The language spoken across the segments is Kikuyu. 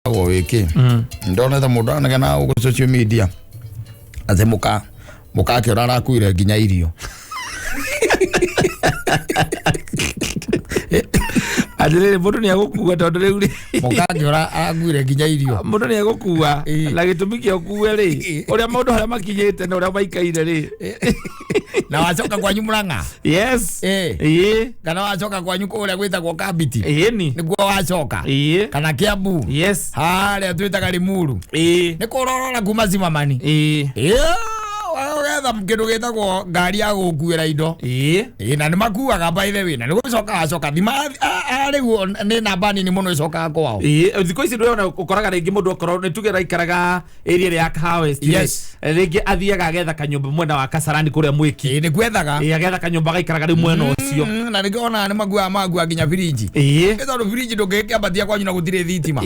Ũkoragwo wĩkĩ ndonete mũndũ anegena gũkũ social media atĩ mũka mũkakĩora arakuire nginya irio. Atĩrĩrĩ, mũndũ nĩ agũkua tondũ rĩu rĩ Mũkakĩora arakuire nginya irio. Mũndũ nĩ agũkua. Na gĩtũmi kĩa ũkue rĩ, ũrĩa maũndũ harĩa makinyĩte na ũrĩa maikaire rĩ. Na wacoka kwanyu Murang'a. Yes. Kana wacoka kwanyu kũrĩa gwĩtagwo Kambiti. Ĩni. Nĩguo wacoka. Kana Kiambu. Harĩa twĩtaga Limuru. Nĩ kũrorora kuma Zimamani. Ũgetha kĩndũ gĩtagwo ngari ya gũkuĩra indo. Na nĩ makuaga, by the way, na nĩ gũcoka wacoka thima arĩguo nĩ namba nini mũno ĩcokaga kwao. Thikũ ici ndĩrona ũkoraga rĩngĩ mũndũ okorwo nĩ tuge araikaraga area ĩrĩa ya Kahawa West rĩ, rĩngĩ athiaga agetha kanyũmba mwena wa Kasarani kũrĩa Mwĩki. Nĩ gwethaga. Agetha kanyũmba gaikaraga rĩu mwena ũcio. Na nĩkĩo onaga nĩ makuaga makua nginya birinji. Nĩ tondũ birinji ndũngĩkĩambatia kwanyu na gũtirĩ thitima.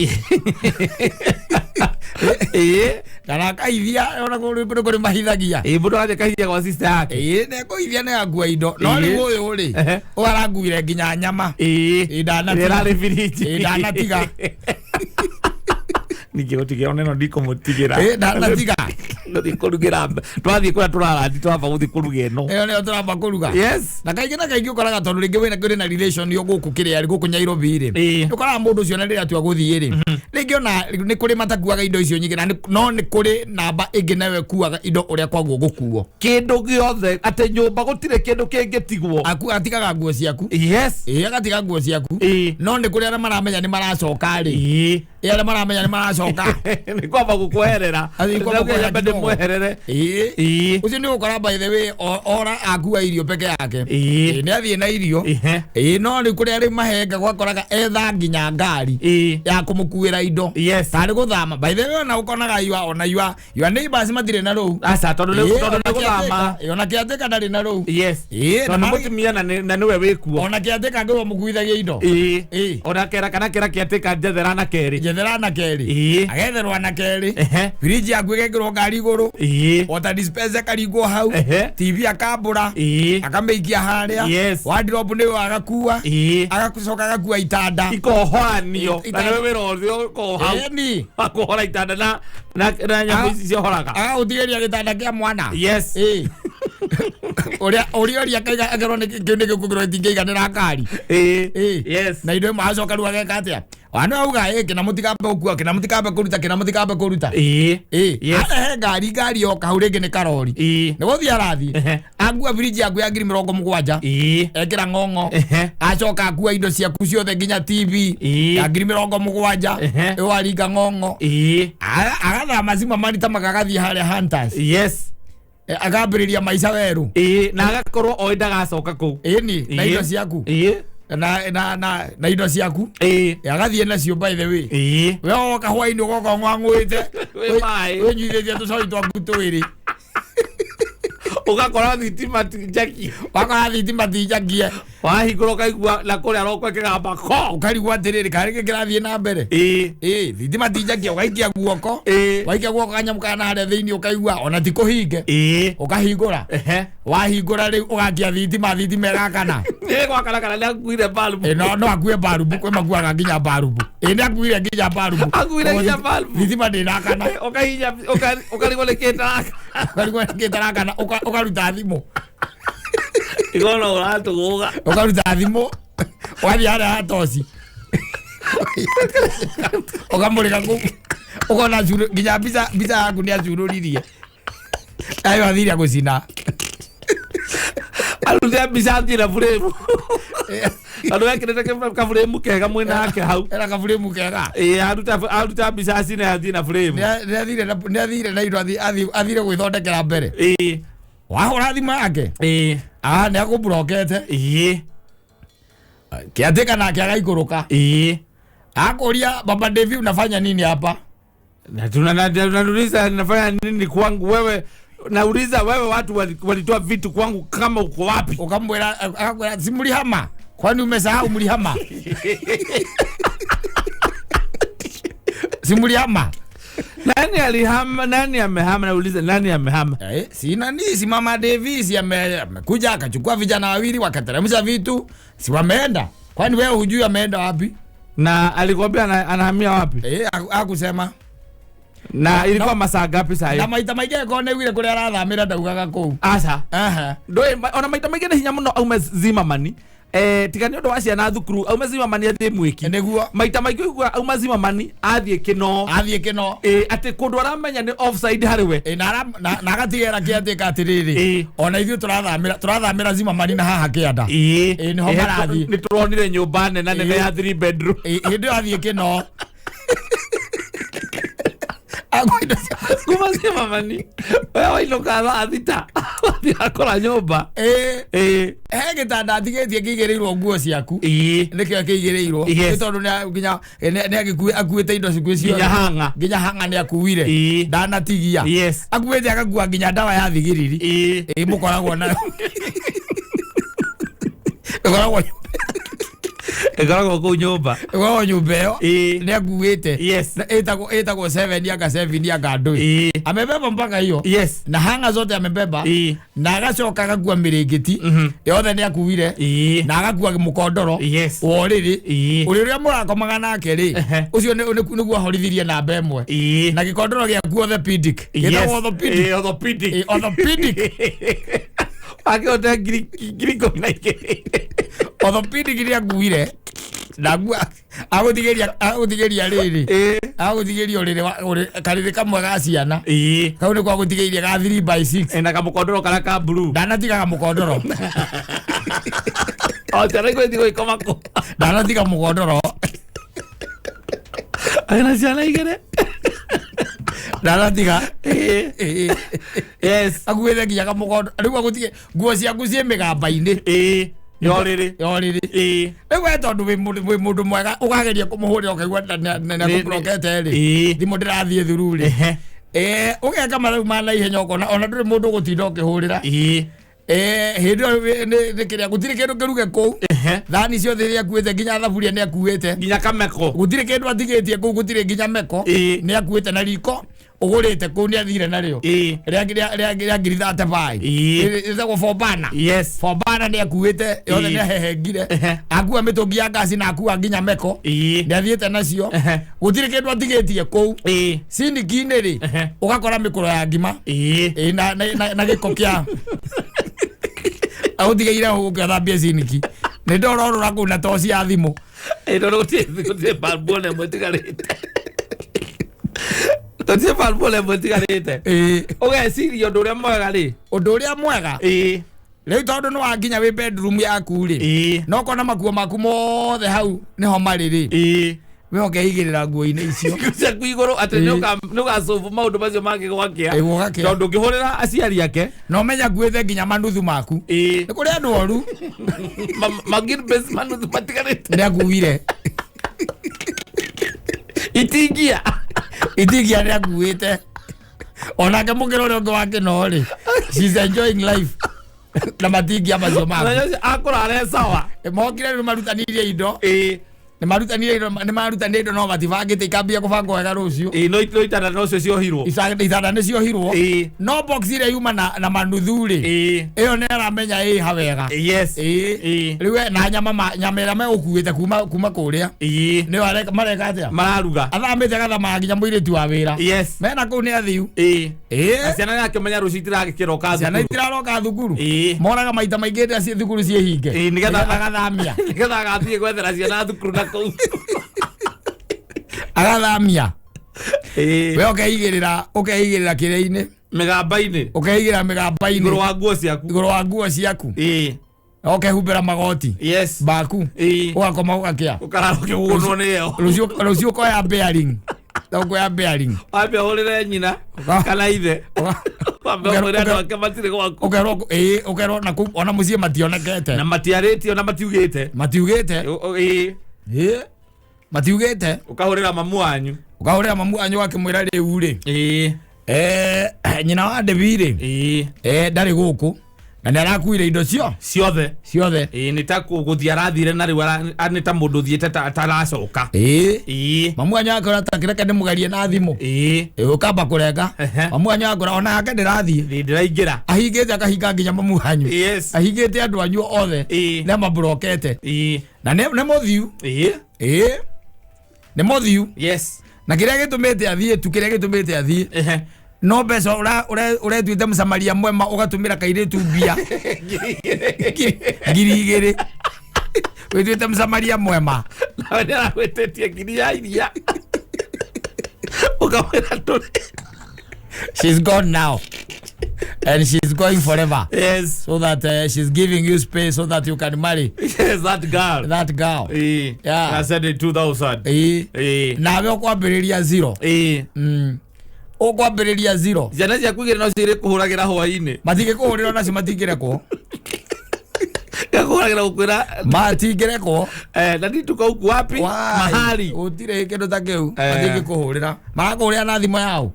Kana akaithia ona kũrĩ kũrĩ mahithagia. Mũndũ agathiĩ akahithia gwa sister yake. Nĩ ekũithia nĩ akua indo, no rĩu ũyũ rĩ, ũyũ arakuire nginya nyama. Ndanatiga. Ĩrĩa ĩrarĩ birinji. Ndanatiga. Ningĩ gũtigĩra ona ĩno ndikũmũtigĩra. Ndanatiga. Gũthiĩ kũrugĩra twathiĩ kũrĩa tũrarandi twamba gũthiĩ kũruga ĩno. Ĩyo nĩyo tũramba kũruga. Na kaingĩ na kaingĩ ũkoraga tondũ rĩngĩ wĩna kũrĩ na relation yo gũkũ kĩrĩa gũkũ Nairobi rĩ, ũkoraga mũndũ ũcio na rĩrĩa atua gũthiĩ rĩ, rĩngĩ ona nĩ kũrĩ matakuaga indo icio nyingĩ, na no nĩ kũrĩ namba ĩngĩ nayo ĩkuaga indo ũrĩa kwaguo gũkuo. Kĩndũ gĩothe, atĩ nyũmba gũtirĩ kĩndũ kĩngĩtigwo. Atigaga nguo ciaku. Agatiga nguo ciaku. No nĩ kũrĩ arĩa maramenya nĩ maracoka rĩ. Arĩa maramenya nĩ maracoka. Nĩ kwamba gũkweherera. Athiĩ kwamba Ndauga kweherera nyambe kidogo. ndĩmweherere. Ũcio nĩ ũgũkora, by the way, ora akua irio peke yake. Nĩ athiĩ na irio. No rĩu kũrĩa rĩu mahenga gwakoraga etha nginya ngari ya kũmũkuĩra indo. Tarĩ gũthama, by the way, ona ũkonaga yua ona yua your neighbors matirĩ na rũu. Aca, tondũ nĩ tondũ nĩ gũthama. Ona kĩatĩka ndarĩ na rũu. Tondũ Na nĩ mũtumia na nĩwe wĩkuo. Ona kĩatĩka ngĩrwo mũkuithagia indo. Ona kera kana kera kĩatĩka njethera na kerĩ. Njethera na kerĩ. Agetherwo na kerĩ. Firiji yaku ĩgekĩrwo ngari igũrũ. Water dispenser ĩkaringwo hau. TV akambũra. Akamĩikia harĩa. Wardrobe nĩyo agakua. Agacoka agakua itanda. Ikohoranio na nĩwe wĩra ũcio ũkoragwo hau. Wa kũhora itanda na nyamũ ici ciohoraga. Agagũtigĩria gĩtanda kĩa mwana. Ũrĩa ũrĩa ũria akaiga akerwo nĩ kĩu nĩ gĩkũkĩrwo itingĩiganĩra ngari. Na indo imwe acoka rĩu ageka atĩa wana auga kĩna mũtikambe gũkua, kĩna mũtikambe kũruta, kĩna mũtikambe kũruta. Arehe ngari, ngari yoka hau rĩngĩ nĩ karori. Nĩ gũthiĩ arathiĩ. Akua biriji yaku ya 70,000. Ekĩra ng'ong'o. Acoka akua indo ciaku ciothe nginya TV ya 70,000. Ĩyo aringa ng'ong'o. Agathama cima marita makagathiĩ harĩa Hunters. Akambĩrĩria maica werũ. Na agakorwo oĩ ndagacoka kũu. Ĩni na indo ciaku. Na indo ciaku. Agathiĩ nacio, by the way. We woka hwainĩ ũgoka ng'wang'ũĩte. Wĩ maĩ. Wĩnyuithĩtie tũcai twaku twĩrĩ. Ũgakora thitima ti njaki. Wakora thitima ti njakie. Wahingũra ũkaigua na kũrĩa roko ĩkĩgamba ko. Ũkarigwo atĩrĩrĩ, karĩ kĩ kĩrathiĩ na mbere. Thitima ti njakie, ũgaikia guoko. Waikia guoko kanyamũ kana harĩa thĩinĩ ũkaigua ona ti kũhinge. Ũkahingũra. Wahingũra rĩu ũgakia thitima, thitima ĩgakana. Nĩ gwakana kana nĩ akuire balbu. No akue barubu, kwĩ makuaga nginya barubu. Nĩ akuire nginya barubu. Akuire nginya barubu. Thitima ndĩrakana. Ũkahinya ũkarigwo nĩ kĩtaraka. Ũkarigwo nĩ kĩtarakana, ũkaruta thimũ. Igona ũratũgũga. Ũkaruta thimũ ũgathiĩ harĩa ha toci ũkamũrĩka kũu ũkona nginya mbica yaku nĩ acurũririe ayo athire gũcina. Arute mbica athiĩ na buremu tondũ wekĩrĩte kaburemu kega mwĩna yake hau. Ena kaburemu kega. Aruta mbica acine athiĩ na buremu. Nĩ athire na indo athire gwĩthondekera mbere. Wahũra thimũ yake, ah, nĩ akũmburokete. Kĩatĩka nake agaikũrũka. Akũria, "Baba Devi, unafanya nini hapa?" Na tunauliza nafanya nini kwangu wewe? Nauliza wewe, watu walitoa vitu kwangu kama uko wapi? Ukamwĩra, akakwĩra, "Si mlihama? Kwani umesahau mlihama? Si mlihama?" Nani alihama? Nani amehama? Nauliza nani amehama? Si nani, si mama Davis amekuja akachukua vijana wawili wakateremsha vitu, si wameenda? Kwani wewe hujui ameenda wapi? Na alikwambia anahamia wapi? Akusema. Na ilikuwa masaa ngapi saa Na hiyo? maita maingĩ angĩkorwo nĩaugire kũrĩa arathamĩra ndaugaga kũu. Aca. Aha. Ndũĩ ona maita maingĩ nĩ hinya mũno aume Zimmerman. Tiga nĩ ũndũ wa ciana thukuru aume Zimmerman athiĩ Mwĩki. Nĩguo. Maita maingĩ ũiguaga auma Zimmerman athiĩ Kĩno. Athiĩ Kĩno. Atĩ kũndũ aramenya nĩ offside harĩ we. Na agatigĩra kĩandĩka atĩrĩrĩ. Ona ithuĩ tũrathamĩra Zimmerman na haha kĩanda. Nĩho marathiĩ. Nĩ tũronire nyũmba nene nene ya 3 bedroom. Hĩndĩ ĩyo athiĩ Kĩno. Kuma Zimmerman we wainũka thaa 6 wathiĩ wakora nyũmba. He gĩtanda atigĩtie kĩigĩrĩirwo nguo ciaku. Nĩkĩo kĩigĩrĩirwo. Nĩ tondũ nginya nĩ akuĩte indo ciaku ciothe. Nginya hanga. Nginya hanga nĩ akuire. Ndanatigia. Akuĩte agakua nginya ndawa ya thigiriri. Mũkoragwo nayo. Ĩkoragwo Ĩkoragwo kũu nyũmba. Ĩkoragwo nyũmba ĩyo. Nĩ akuĩte. Ĩtagwo 7 anga 7 anga ndũĩ. Amebeba mpaka hiyo. Na hanga zote amebeba. Na agacoka agakua mĩrĩngĩti. Yothe nĩ akuire. Na agakua mũkondoro. Wa ũrĩrĩ. Ũrĩ ũrĩa mũrakomaga nake rĩ. Ũcio nĩguo ahorithirie namba ĩmwe. Na gĩkondoro gĩaku orthopedic. Gĩtagwo orthopedic. Orthopedic. Orthopedic. Akĩhota 12,000. Orthopedic nĩ akuire. Nagua agũtigĩria rĩrĩ. Agũtigĩria ũrĩrĩ karĩrĩ kamwe ga ciana. Kau nĩko agũtigĩirie ga 3x6. Na kamũkondoro karĩa ka blue. Ndanatiga kamũkondoro. O ciana igũthiĩ gũgĩkoma kũ. Ndanatiga mũkondoro. Ena ciana igĩrĩ. Ndanatiga. Yes. Akuĩte nginya kamũkondoro. Rĩu agũtige nguo ciaku ciĩ mĩgamba-inĩ. Yorĩrĩ. Yorĩrĩ. Rĩu we tondũ wĩ mũndũ mwega ũkageria kũmũhũrĩra ũkaigua nĩakũbrokete rĩ. Thimũ ndĩrathiĩ thuru rĩ. Ũgeka mathabu ma naihenya ũkona ona ndũrĩ mũndũ ũgũtinda ũkĩhũrĩra. Hĩndĩ ĩyo nĩ kĩrĩa gũtirĩ kĩndũ kĩruge kũu. Thani ciothe iria akuĩte nginya thaburia nĩ akuĩte. Nginya kameko. Gũtirĩ kĩndũ atigĩtie kũu gũtirĩ nginya meko. Nĩ akuĩte na riko. Ũgũrĩte kũu nĩ athire narĩo. Rĩa ngiri 35. Ĩtagwo Forbana. Yes. Forbana nĩ akuĩte yothe nĩ ahehengire. Akua mĩtũngi ya ngasi na akua nginya meko. Nĩ athiĩte nacio. Gũtirĩ kĩndũ atigĩtie kũu. Siniki-inĩ rĩ ũgakora mĩkũro ya ngima. Na gĩko kĩa agũtigĩire gũkĩ athambie siniki. Nĩ ndororora kũu na toci ya thimũ. Tondũ gũtirĩ balbu ona ĩmwe ĩtigarĩte. Tũtirĩ balbu ona ĩmwe ĩtigarĩte. Ũgeciria ũndũ ũrĩa mwega rĩ. Ũndũ ũrĩa mwega. Rĩu tondũ nĩ wakinya wĩ bedroom yaku rĩ. No ũkona makuo maku mothe hau nĩho marĩ rĩ. We ũkeigĩrĩra nguo-inĩ icio. Ciaku igũrũ atĩ nĩ ũgacobu maũndũ macio mangĩ gwakĩa. Tondũ ũngĩhũrĩra aciari ake. Na ũmenye akuĩte nginya manuthu maku. Nĩ kũrĩ andũ oru. Manuthu matigarĩte. Nĩ akuire. Itingia. Itingia nĩ akuĩte. Onake mũkĩra ũrĩa ũngĩ wa Kĩno rĩ. She's enjoying life. Na matingia macio maku. Akũrara e sawa. Mokire nĩ marutanirie indo. Nĩ marutanire indo no matibangĩte ikambia kũbangwo wega rũciũ. No itanda nocio ciohirwo. Itanda nĩ ciohirwo. No box ĩrĩa yuma na manuthu rĩ. Ĩyo nĩ aramenya ĩ ha wega. Yes. Rĩu na nyama ĩrĩa megũkuĩte kuma kũrĩa. Nĩyo mareka atĩa? Mararuga. Athamĩte agathama nginya mũirĩtu wa wĩra. Yes. Mena kũu nĩ athiu. Na ciana nĩ akĩmenya rũciũ itiragĩkĩroka thukuru. Ciana itiraroka thukuru. Moraga maita maingĩ hĩndĩ ĩrĩa thukuru ciĩ hinge. Nĩgetha agathamia. Nĩgetha agathiĩ gwethera ciana thukuru na kũu. Agathamia. We ũkeigĩrĩra kĩrĩa-inĩ. Mĩgamba-inĩ. Ũkeigĩrĩra mĩgamba-inĩ. Igũrũ wa nguo ciaku. Igũrũ wa nguo ciaku. Ũkehumbĩra magoti. Yes. Baku. Ũgakoma ũgakĩa. Ũkarara ũkĩgũnwo nĩ ĩyo. Rũciũ ũkoya bearing. Ũkoya bearing. Wambe ũhũrĩre nyina kana ithe. Wambe ũmwĩre andũ ake matirĩ gwaku. Ũkerwo ũkerwo na kũu ona mũciĩ mationekete. Na matiarĩtie ona matiugĩte. Matiugĩte. Matiugĩte. Ũkahũrĩra mamu wanyu. Ũkahũrĩra mamu wanyu akĩmwĩra rĩu rĩ. Nyina wa Devi rĩ. Ndarĩ gũkũ. Na nĩ arakuire indo ciothe. Ciothe. Nĩ ta gũthiĩ arathire na rĩu nĩ ta mũndũ ũthiĩte ataracoka. Mamu wanyu akora ta kĩreke ndĩmũgerie na thimũ. Ũkamba kũrenga. Mamu wanyu akora ona yake ndĩrathiĩ. Ndĩraingĩra. Ahingĩte akahinga nginya mamu wanyu. Ahingĩte andũ anyu othe. Nĩ amabrokete. Na nĩ mũthiu. Nĩ mũthiu. Yes. Na kĩrĩa gĩtũmĩte athiĩ tu, kĩrĩa gĩtũmĩte athiĩ no mbeca ũretuĩte mũsamaria mwema ũgatũmĩra kairĩtu mbia 2,000 wĩtuĩte mũsamaria mwema. Nawe nĩ aragwĩtĩtie ngiri ya iria ũkamwĩra ndũrĩ. She's gone now and she's going forever. Yes. So that she's giving you space so that you can marry. Yes, that girl. That girl. Yeah. I said it 2000. Nawe ũkwambĩrĩria zero. Ũkwambĩrĩria zero. Ciana ciaku igĩrĩ no cirĩ kũhũragĩra hwaĩ-inĩ. Matingĩkũhũrĩra nacio matingĩrekwo. Gakũhũragĩra gũkwĩra. Matingĩrekwo. Na nituka huku wapi? Mahali. Gũtirĩ kĩndũ ta kĩu. Matingĩkũhũrĩra. Marakũhũrĩra na thimũ yao.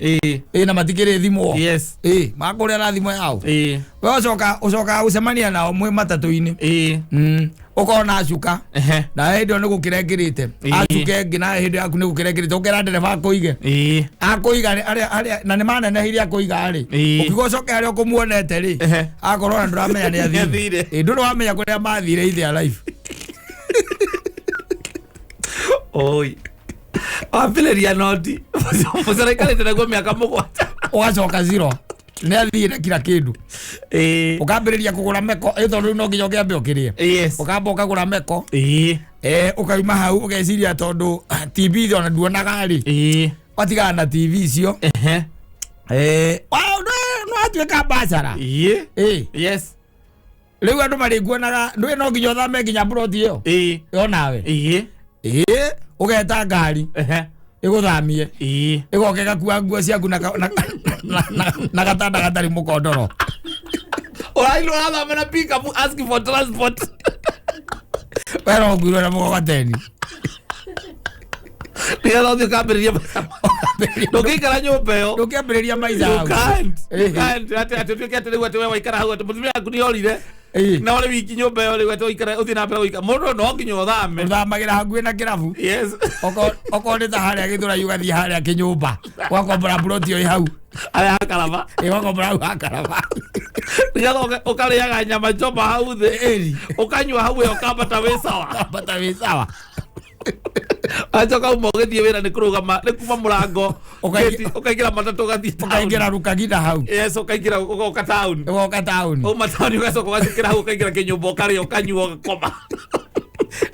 Na matikĩrĩ thimũ. Yes. Marakũhũrĩra na thimũ yao. We ũcokaga gũcemania nao mwĩ matatũ-inĩ. Ũkona acuka. Na hĩndĩ ĩyo nĩ gũkĩrengĩrĩte. Acuke ĩngĩ na hĩndĩ yaku nĩ gũkĩrengĩrĩte. Ũkera ndereba akũige. Akũiga arĩa na nĩ manenehirie akũiga rĩ. Ũkiuga ũcoke harĩa ũkũmuonete rĩ. Akorwo na ndũramenya nĩ athire. Ndũrĩ wamenya kũrĩa mathire in their life. Oi. Wambĩrĩria noti. Mũcara aikarĩte naguo mĩaka 7. Ũgacoka zero. Nĩ athire kila kĩndũ. Ũkambĩrĩria kũgũra meko, tondũ rĩu no nginya ũkĩambe ũkĩrĩe. Yes. Ũkamba ũkagũra meko. Ũkauma hau ũgeciria tondũ TV ona nduonaga rĩ. Watigana na TV icio. No atuĩka mbacara. Yes. Rĩu andũ marĩkuonaga ndũĩ no nginya ũthame nginya ploti ĩyo. Yo nawe. Ũgeta ngari. Ĩgũthamie. Ĩgoka ĩgakua nguo ciaku na gatanda gatarĩ mũkondoro. Ũrairwo ũrathama na pickup asking for transport. We no ũkuirwo na mũgogoteni. Nĩgetha ũthiĩ ũkambĩrĩria maica. Ndũngĩikara nyũmba ĩyo. Ndũngĩambĩrĩria maica hau. You can't. Atĩ ũtuĩke atĩ rĩu atĩ we waikara hau atĩ mũtumia waku nĩ orire. Na ũrĩ wiki nyũmba ĩyo rĩu atĩ ũikare ũthiĩ na mbere gũikara. Mũndũ no nginya ũthame. Ũthamagĩra hakuhĩ na kĩrabu. Yes. Okorwo nĩ ta harĩa Gĩthũrai ũgathiĩ harĩa kĩnyũmba. Ũgakombora ploti ĩyo ĩ hau. Harĩa hakaraba. Ũgakombora hau hakaraba. Nĩgetha ũkarĩaga nyama choma hau thĩ. Ũkanyua hau ĩyo ũkambata wĩ sawa. Ũkambata wĩ sawa. Acoka uma ũgĩthiĩ wĩra nĩ kũrũgama nĩ kuma mũrango ũkaingĩra matatũ ũgathiĩ town. Ũkaingĩra rukagina hau. Yes, ũkaingĩra ũgoka town. Ũgoka town. Uma town ũgacoka ũgacukĩra hau ũkaingĩra kĩnyũmba ũkarĩa ũkanyua ũgakoma.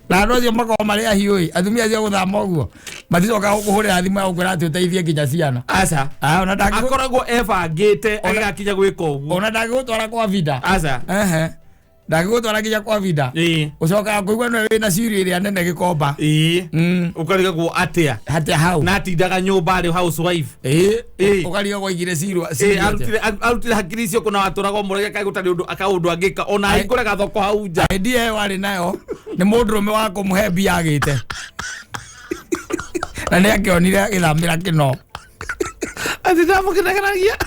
Na andũ acio makoragwo marĩ ahiũ ĩ, atumia acio gũthama ũguo maticokaga gũkũhũrĩra thimũ ya gũkwĩra atĩ ũteithie nginya ciana. Aca. Akoragwo ebangĩte agĩgakinya gwĩka ũguo. Ona ndangĩgũtwara kwa vida. Aca. Ndangĩgũtwara nginya kwa vida. Ũcokaga kũigua nĩwe wĩna ciri ĩrĩa nene gĩkomba. Ũkarigagwo atĩa. Atĩa hau. Na atindaga nyũmba arĩ housewife. Ũkarigagwo aigire ciri. Arutire hakiri icio kũna watũraga ũmũrage kaĩ gũtarĩ ũndũ akaũndũ angĩka ona ahingũre gathoko hau nja. Idea ĩyo arĩ nayo nĩ mũndũrũme wa kũmũhe mbia agĩte. Na nĩ akĩonire agĩthamĩra kĩno. Atĩ ndamũkenagia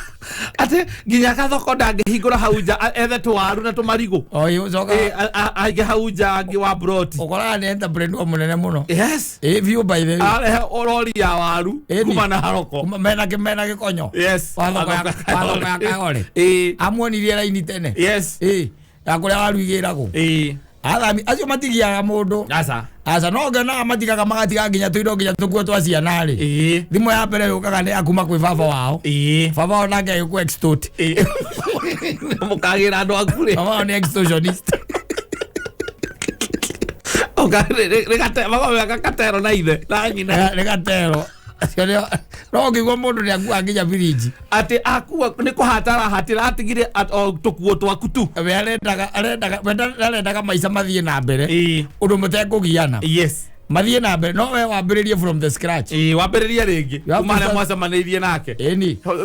atĩ nginya gathoko ndangĩhingũra hau nja ethe tũwaru na tũmarigũ. Aige hau nja angĩ wa broti. Ũkoraga nĩ entrepreneur mũnene mũno. Yes. Biũ by the way. Arehe rori ya waru kuma na haroko. Mena gĩkonyo. Yes. Wa thoko ya Kayole. Amuonirie raini tene. Yes. Ya kũrĩa waru igĩragwo. Athami acio matigiaga mũndũ. Aca. Aca no ngena matigaga magatiga nginya tũindo nginya tũkuo twa ciana rĩ. Thimũ ya mbere yũkaga nĩ akuma kwĩ baba wao. Baba wao nake agĩkũ extort. Mũkagĩra andũ aku rĩ. Baba wao nĩ extortionist. Gatero na ithe na nyina. Nĩ gatero. No ũngĩigua mũndũ nĩ akua nginya birinji. Atĩ akua nĩ kũhata arahatĩra atigire tũkuo twaku tu. We arendaga maica mathiĩ na mbere. Ũndũ mũtekũgiana. Yes. Mathiĩ na mbere no we wambĩrĩrie from the scratch. Wambĩrĩrie rĩngĩ. Kuma harĩa mwacemanĩirie nake.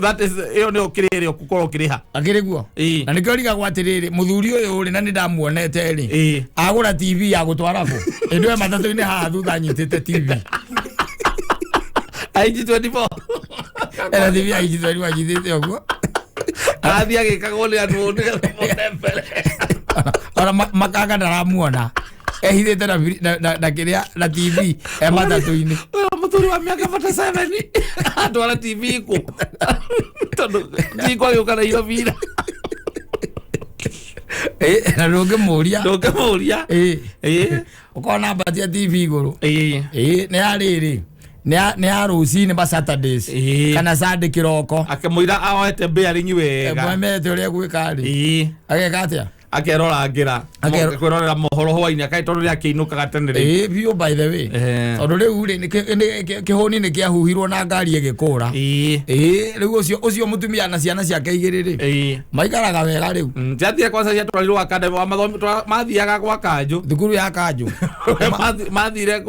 That is ĩyo nĩyo kĩrĩa ũgũkorwo ũkĩrĩha. Akĩrĩ guo. Na nĩkĩo rigagwo atĩrĩrĩ mũthuri ũyũ rĩ na nĩ ndamuonete rĩ. Agũra TV ya gũtwara kũ. Ĩndĩ we matatũ-inĩ haha thutha anyitĩte TV. IG24. Era TV IG24 anyitĩte ũguo. Athiĩ agĩkagwo nĩ andũ nĩgetha mone mbere. Ona makanga ndaramuona. Ehithĩte na kĩrĩa na TV e matatũ-inĩ. Mũthuri wa mĩaka 47 atwara TV kũ? Tondũ njikwa agĩũka Nairobi ira. Na ndũngĩmũria. Ndũngĩmũria. Ũkona mbatia TV igũrũ. Nĩ ya rĩrĩ. Nĩ ya rũcinĩ ma Saturdays kana Sunday kĩroko. Akĩmũira aoete bearing wega. Mwemete ũrĩa gwĩka rĩ. Ageka atĩa? Akerorangĩra. Kwĩrorera mohoro hwainĩ akaĩ tondũ nĩ akĩinũkaga tene rĩ. Ĩĩ biũ by the way. Tondũ rĩu rĩ kĩhũni nĩ kĩahuhirwo na ngari ĩgĩkũra. Ĩĩ rĩu ũcio mũtumia na ciana ciake igĩrĩ rĩ. Maikaraga wega rĩu. Ciathire kwanza ciatwarirwo academy wa mathomi mathiaga gwa Kanjũ. Thukuru ya Kanjũ. Mathire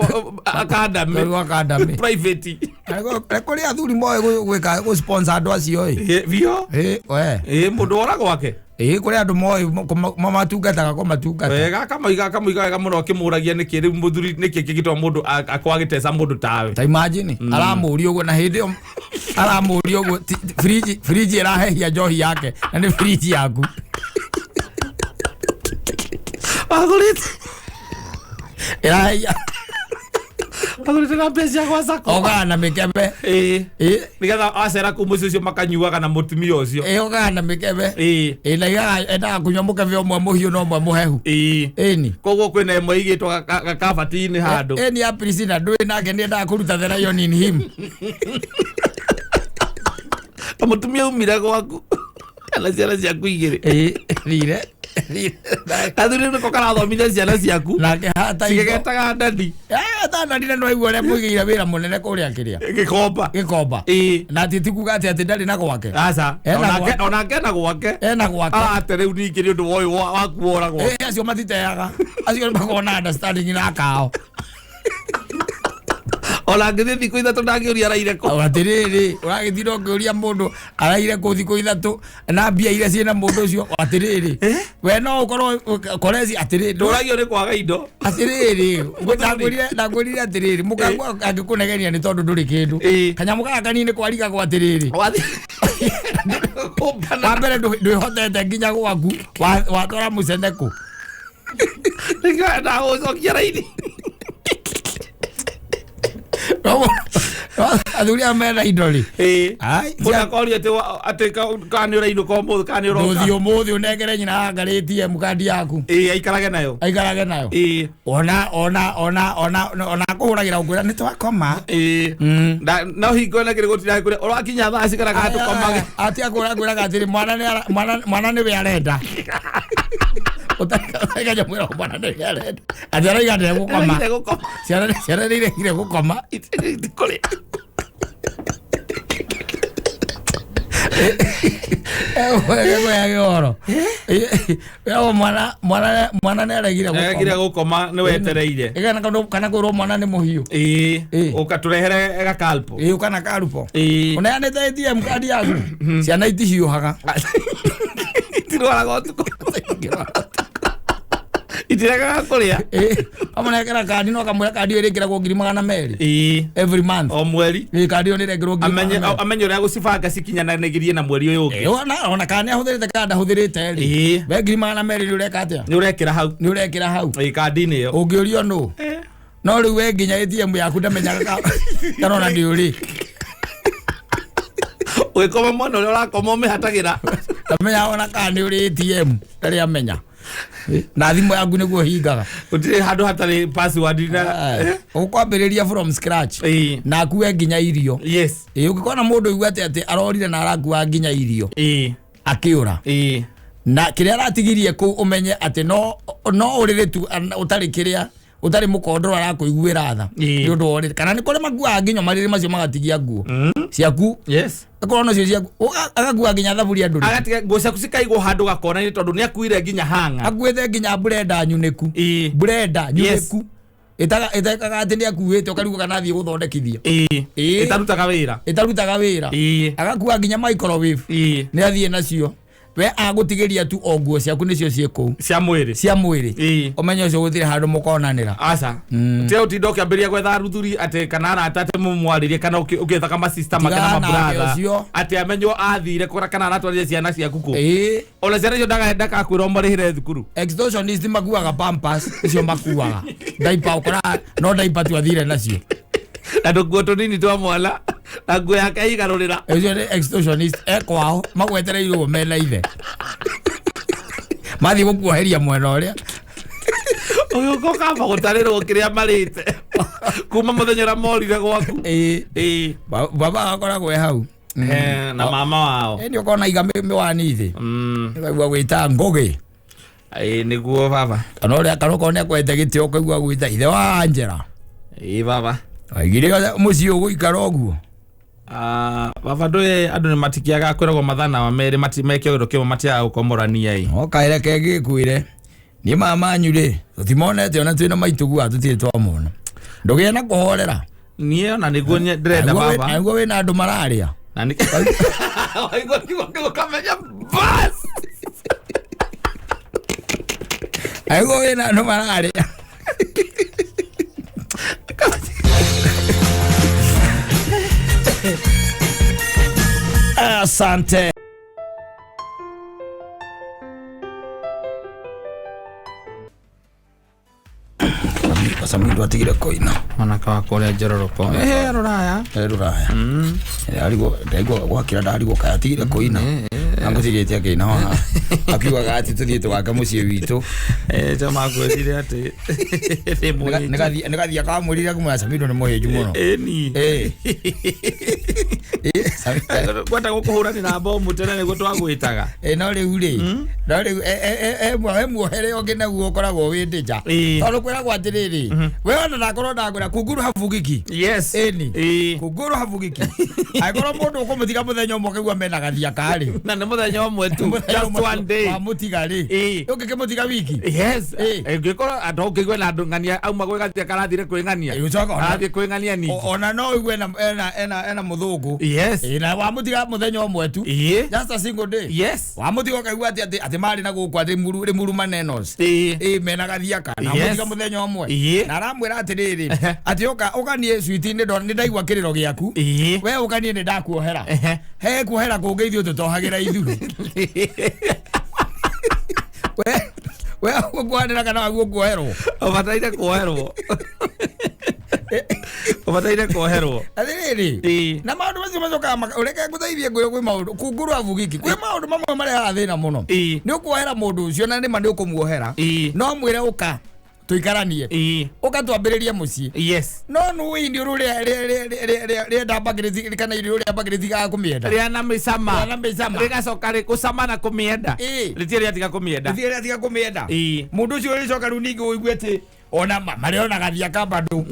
academy. Gwa academy. Private. Kũrĩ athuri moĩ gwĩka gũ sponsor andũ acio ĩ. Biũ. Ĩĩ we. Ĩĩ mũndũ wora gwake. Ĩĩ kũrĩ andũ moĩ mamatungataga kũmatungata. Wega akamaiga wega mũno akĩmũragia nĩkĩ rĩu mũthuri nĩkĩ kĩgĩtũma mũndũ akorwo agĩteca mũndũ tawe. Ta imagine aramũria ũguo na hĩndĩ ĩyo aramũria ũguo friji ĩrahehia njohi yake na nĩ friji yaku. Wagũrĩte. Ĩrahehia. Wagũrĩte na mbeca gwa sacco. Ogaga na mĩkebe. Ĩĩ. Nĩgetha acera kũu mũciĩ ũcio makanyuaga na mũtumia ũcio. Ĩĩ ogaga na mĩkebe. Ĩĩ na igaga endaga kũnyua mũkebe ũmwe mũhiũ na ũmwe mũhehu. Ĩĩ. Ĩni. Koguo kwĩna ĩmwe ĩigĩtwo gakabati-inĩ handũ. Ĩni ya Priscilla ndũĩ nake nĩ endaga kũruta the lion in him. Ta mũtumia umire gwaku. Na ciana ciaku igĩrĩ. Ĩĩ thire. Athuri nĩko karathomithia ciana ciaku. Nake hata indo. Cigĩgetaga ndadi. Hata ndadi na nĩwaigua ũrĩa mũigĩire wĩra mũnene kũrĩa kĩrĩa. Gĩkomba. Gĩkomba. Ĩĩ. Na ti kuga atĩ ndarĩ na gwake. Aca. Onake ena gwake. Ena gwake. Arate rĩu ningĩ nĩ ũndũ wa ũyũ waku wora gwake. Ĩĩ acio matiteaga. Acio nĩmakoragwo na understanding na kao. Ona angĩthiĩ thikũ ithatũ ndangĩũria araire kũ. Atĩrĩrĩ, ũragĩtinda ũkĩũria mũndũ araire kũ thikũ ithatũ na mbia iria ciĩna mũndũ ũcio. Atĩrĩrĩ, we no ũkorwo koreci atĩrĩrĩ. Ndũragio nĩ kwaga indo. Atĩrĩrĩ, ndakwĩrire atĩrĩrĩ, mũkaguo angĩkũnegenia nĩ tondũ ndũrĩ kĩndũ. Kanyamũ gaka kanini kwarigagwo atĩrĩrĩ. Wa mbere ndwĩhotete nginya gwaku, watwara mũcene kũ. Nĩkĩo ndagũcokia raini. Athuri aya mena indo rĩ. Mũndũ akoria atĩ kana nĩ ũrainũka ũmũthĩ kana nĩ ũroka. Ndũthiĩ ũmũthĩ ũnengere nyina anga ATM kandi yaku. Ĩĩ aikarage nayo. Aikarage nayo. Ĩĩ. Ona ona ona ona ona kũhũragĩra ũkwĩra nĩ twakoma. Ĩĩ. No hingo ĩna kĩrĩ gũtinda kũrĩa ũrakinya thaa cigana kana tũkomage. Atia kwĩraga atĩrĩ mwana nĩwe arenda. Ũtarĩ mwĩra mwana nĩwe arenda. Atĩ arauga ndegũkoma. Ciana nĩ iregire gũkoma. Itikũrĩa. Ũhoro. Mwana nĩ aregire gũkoma. Aregire gũkoma nĩ wetereire. Kana kwĩrwo mwana nĩ mũhiũ. Ĩĩ. Ũkatũrehere gakalpo. Ĩĩ ũka na kalpo. Ĩĩ. Ũneanĩte ATM kandi yaku. Ciana itihiũhaga. Itirwaraga ũtukũ. Itiregaga kũrĩa. Ĩĩ. Kamũnengera kandi no kamwĩra kandi ĩyo ĩrĩkĩragwo 200,000. Ĩĩ. Every month. O mweri. Ĩĩ kandi ĩyo nĩ ĩrekĩrwo 200,000. Amenye ũrĩa gũcibanga cikinyanagĩrie na mweri ũyũ ũngĩ. Ona kana nĩ ahũthĩrĩte kana ndahũthĩrĩte rĩ. Ĩĩ. We 200,000 nĩ ũreka atĩa? Nĩ ũrekĩra hau. Nĩ ũrekĩra hau. Ĩĩ kandi-inĩ ĩyo. Ũngĩũrio nũ? No rĩu we nginya ATM yaku ndamenyaga kana ona nĩ ũrĩ. Ũgĩkoma mwana ũrĩa ũrakoma ũmĩhatagĩra. Ndamenyaga ona kana nĩ ũrĩ ATM ndarĩ amenya. Na thimũ yaku nĩguo hingaga. Gũtirĩ handũ hatarĩ password na ũkwambĩrĩria from scratch. Na akue nginya irio. Yes. Ĩĩ ũngĩkona mũndũ aigua atĩ arorire na arakua nginya irio. Ĩĩ. Akĩũra. Ĩĩ. Na kĩrĩa aratigirie kũu ũmenye atĩ no ũrĩrĩ tu ũtarĩ kĩrĩa ũtarĩ mũkondoro arakũiguĩra tha. Nĩ ũndũ wa ũrĩrĩ. Kana nĩ kũrĩ makuaga nginya marĩrĩ macio magatigia nguo ciaku. Yes. Akorwo nacio ciaku agakua nginya thaburia ndũrĩ. Agatiga nguo ciaku cikaigwo handũ gakona-inĩ tondũ nĩ akuire nginya hanga. Akuĩte nginya burenda nyunĩku. Burenda nyunĩku. Ĩtekaga atĩ nĩ akuĩte ũkarigwo kana athiĩ gũthondekithia. Ĩĩ. Ĩtarutaga wĩra. Ĩtarutaga wĩra. Agakua nginya microwave. Nĩ athiĩ nacio. We agũtigĩria tu o nguo ciaku nĩcio ciĩ kũu. Cia mwĩrĩ. Cia mwĩrĩ. Ũmenye ũcio gũtirĩ handũ mũkonanĩra. Aca. Tiga ũtinda ũkĩambĩrĩria gwetha aruthuri atĩ kana arata atĩ mũmwarĩrie kana ũgĩetha kama sister make na mabrother. Atĩ amenywo athire kũra kana aratwarire ciana ciaku kũ. Ona ciana icio ndagakwĩra ũmarĩhĩre thukuru. Extortionist makuaga pampers icio makuaga. Diaper ũkora no diaper tu athire nacio. Na tũkuo tũnini twa mwana na nguo yake aigarũrĩra. Ũcio nĩ extortionist ekwao magwetereirwo mena ithe. Mathiĩ gũkuoheria mwena ũrĩa. Ũgĩũka ũkamba gũtarĩrwo kĩrĩa marĩte. Kuma muthenya ũrĩa morire gwaku. Ĩĩ. Baba akoragwo e hau. Na mama wao. Nĩ ũkona iga mĩwani thĩ. Nĩkaigua gwĩta Ngũgĩ. Ĩĩ nĩguo baba. Kana ũrĩa kana okorwo nĩakwete gĩtĩ ũkaigua gwĩta ithe wa Angela. Ĩĩ baba. Waigire mũciĩ ũgũikara ũguo. Baba ndũĩ andũ nĩ matikiaga kwĩragwo mathana merĩ meke ũndũ kĩmwe matiaga gũkomorania ĩ. No kaĩreke gĩkwĩre. Niĩ mama manyu rĩ tũtimonete ona twĩna maitũ tũtirĩ twamona. Ndũgĩe na kũhorera. Niĩ ona nĩguo ndĩrenda baba. Nĩguo wĩna andũ mararĩa. Na nĩ waigua kiugo kĩu ũkamenya bas. Nĩguo wĩna andũ mararĩa. Asante. Samindo atigire koina. Mwanake wakwa ũrĩa njororoko. Rũraya. Rũraya. Arigwo ndaigua gwakĩra ndarigwo kaya atigire koina. Angũtigĩte akĩina haha. Akiugaga atĩ tũthiĩ tũgake mũciĩ witũ. Chama kwĩrire atĩ nĩgathiĩ akamwĩrire kumwĩra Samindo nĩ mũhĩnju mũno. Ĩni. Kwenda gũkũhũranĩra bomu tene nĩguo twagwĩtaga. No rĩu rĩ, no rĩu he muohere ũngĩ naguo ũkoragwo wĩ ndĩja. Tondũ kwĩragwo atĩrĩrĩ, we ona ndakorwo ndakwĩra kunguru habugiki. Yes. Ĩni. Kunguru habugiki. Angĩkorwo mũndũ ũkũmũtiga mũthenya ũmwe ũkaigua mena gathia karĩ. Na nĩ mũthenya ũmwe tu. Just one day. Wamũtiga rĩ. Ũngĩkĩmũtiga wiki. Yes. Ĩngĩkorwo andũ ũngĩigua na andũ ng'ania auma gwĩ gathia karathire kwĩ ng'ania. Arathiĩ kwĩ ng'ania ningĩ. Ona no ũigue ena mũthũngũ. Yes. Na wamũtiga mũthenya ũmwe tu. Just a single day. Yes. Wamũtiga ũkaigua atĩ atĩ marĩ na gũkũ atĩ rĩmuru manenos. Mena gathiaka. Na wamũtiga mũthenya ũmwe. Na aramwĩra atĩrĩrĩ atĩ ũka ũkanie sweet-inĩ nĩ ndaigua kĩrĩro gĩaku. We ũkanie nĩ ndakuohera. He kuohera kũngĩ ithuĩ tũtohagĩra ithuĩ. We ũkuohanĩra kana waguo kuoherwo. Ũbataire kuoherwo. Ũbataire kuoherwo. Atĩrĩrĩ na maũndũ macio macokaga ũreke ngũteithie ngwĩre kwĩ maũndũ kunguru abugiki kwĩ maũndũ mamwe marehaga thĩna mũno. Nĩ ũkuohera mũndũ ũcio na nĩma nĩ ũkũmuohera. No mwĩre ũka tuikaranie. Ũka twambĩrĩrie mũciĩ. Yes. No nũĩ iniũrũ rĩenda mbagĩrĩti kana iniũrũ rĩa mbagĩrĩti gaga kũmĩenda. Rĩa na mĩcama. Rĩa na mĩcama. Rĩgacoka rĩgũcama na kũmĩenda. Rĩtirĩ rĩatiga kũmĩenda. Rĩtirĩ rĩatiga kũmĩenda. Mũndũ ũcio ũrĩcoka rĩu ningĩ ũigue atĩ ona marĩona gathia ka bado.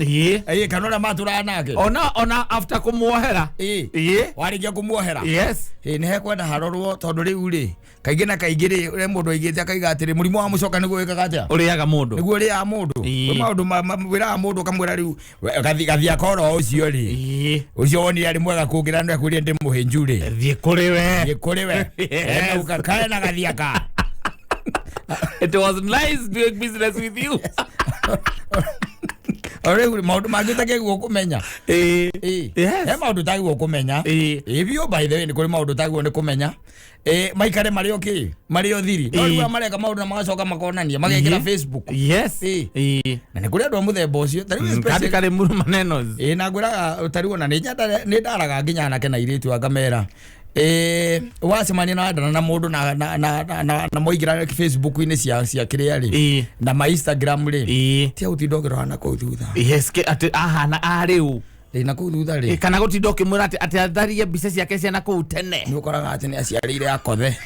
Kana ũrĩa matũraga nake. Ona after kũmuohera. Warĩkia kũmuohera. Yes. Nĩ hekwenda harorwo tondũ rĩu rĩ kaingĩ na kaingĩ rĩ ũrĩa mũndũ aigĩte akaiga atĩrĩ mũrimũ wa mũcoka nĩguo wĩkaga atĩa? Ũrĩaga mũndũ. Nĩguo ũrĩaga mũndũ. Kwĩ maũndũ wĩraga mũndũ ũkamwĩra rĩu gathia koro ũcio rĩ. Ũcio wonire arĩ mwega kũngĩra nĩ akwĩrire ndĩ mũhĩnju rĩ. Thiĩ kũrĩ we. Thiĩ kũrĩ we. Kae na gathia ka. It was nice doing business with you. Ore maũndũ mangĩ ũtakĩguo kũmenya. He maũndũ ũtagĩrĩirwo kũmenya. Biũ by the way nĩ kũrĩ maũndũ ũtagĩrĩirwo nĩ kũmenya. Maikare marĩ o kĩ? Marĩ o thiri. No rĩu mareka maũndũ na magacoka makonania magekĩra Facebook. Yes. Na nĩ kũrĩ andũ a mũthemba ũcio. Ta rĩu especially karĩ muru maneno. Na ngwĩraga ta rĩu ona nĩ ndaraga nginya anake na airĩtu akamera. Wacemania na wendana na mũndũ na mũingĩra Facebook-inĩ cia kĩrĩa rĩ na ma Instagram rĩ tia gũtinda ũkĩrora na kũu thutha. Yes, atĩ ahana arĩu na kũu thutha rĩ kana gũtinda ũkĩmwĩra atĩ atharie mbica ciake cia na kũu tene. Nĩ ũkoraga atĩ nĩ aciarĩire akothe.